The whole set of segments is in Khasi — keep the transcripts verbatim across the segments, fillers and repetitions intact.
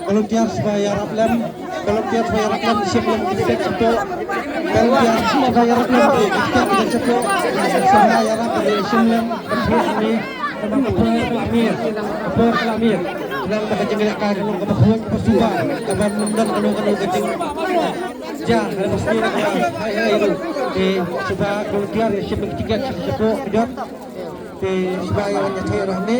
Volunteer shuwa ïarap lem, volunteer shuwa ïarap lem, shim lem ki tiket shuwa. Volunteer shuwa ïarap lem, ki tiket shuwa. Shuwa ïarap lem, shim lem, shim lem. Ka por ka la miet, ka por ka la miet. Nang ba ka jingïalehkai ka long kaba khuid kaba suba, kaba ym don kano kano ka jing. Ja, ha ba sniew ka hai hai ruh. Te shuwa volunteer ïa shim ki tiket sha shapoh ka jot. Te shuwa ïa wan ïa thei ruh hangne.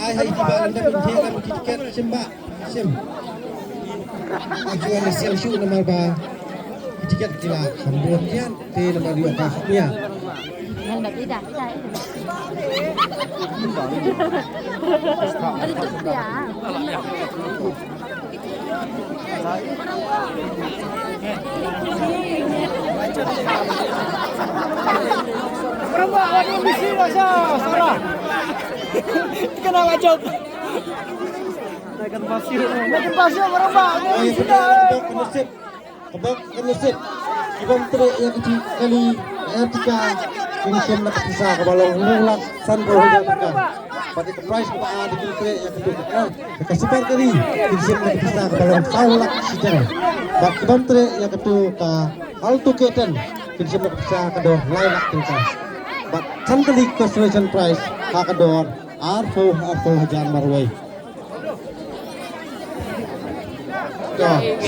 Ai hai kiba lam dep ïa ki tiket shim ba shim. Ai kiba lam siang shu namar ba ki tiket ki la kham bun ïa te namar ïa ka kham ïa. Beremba, waduh, misi dah, Sarah. Kena wajib. Naikan pasir. Naikan pasir, beremba. Waduh, misi dah. Ka bok ka nasib. Ka bok ka nasib. Ki bym treh ïa ka jingkali Ertiga, kin shim na ka pisa kaba long hynriew lak san phew hajar tyngka. Bad ïa ka prize kaba ar, kin treh ïa katu ka, ka Super Carry, kin shim na ka pisa kaba long saw lak shiteng. Bad ki bym treh ïa katu ka Alto K ten, kin shim na ka pisa ka dor lai lak tyngka. Bad san tylli consolation prize ha ka dor arphew, arphew hajar marwei. Ka